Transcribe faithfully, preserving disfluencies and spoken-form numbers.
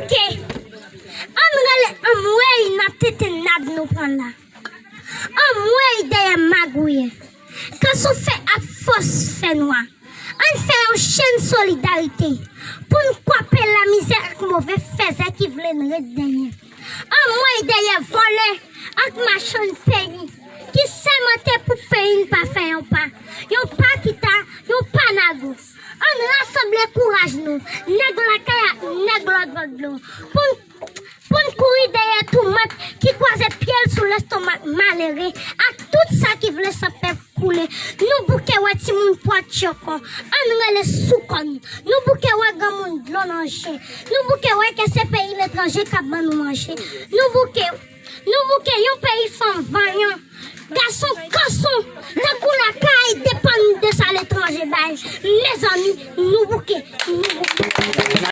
Ke ann rele anmwey nan tete nab nou pran la. Anmwey dèyè magouyè. Kanson fè ak fòs fè nwa. Ann fè yon chenn solidarite pou n kwape lamizè ak move fèzè ki vle n ret dèyè. Anmwey dèyè vòlè ak machann peyi ki sèmante pou peyi n pa fè yon pa. Yon pa kita, yon pa nago. Ann rasanble kouraj nou, nèg lakay ak nèg lòt bò dlo, pou n, pou n kouri dèyè toumant ki kwaze pye l sou lestomak malere ak tout sa ki vle san pèp koule. Nou bouke wè timoun pwa tchokon, ann rele sou kò n. Nou bouke wè granmoun dlo nan je. Nou bouke wè ke se peyi letranje k ap ban nou manje. Nou bouke Nou bouke yon peyi fanm vanyan, gason kanson, tankou lakay depann de sa letranje bay. Mezanmi, nou bouke, nou bouke.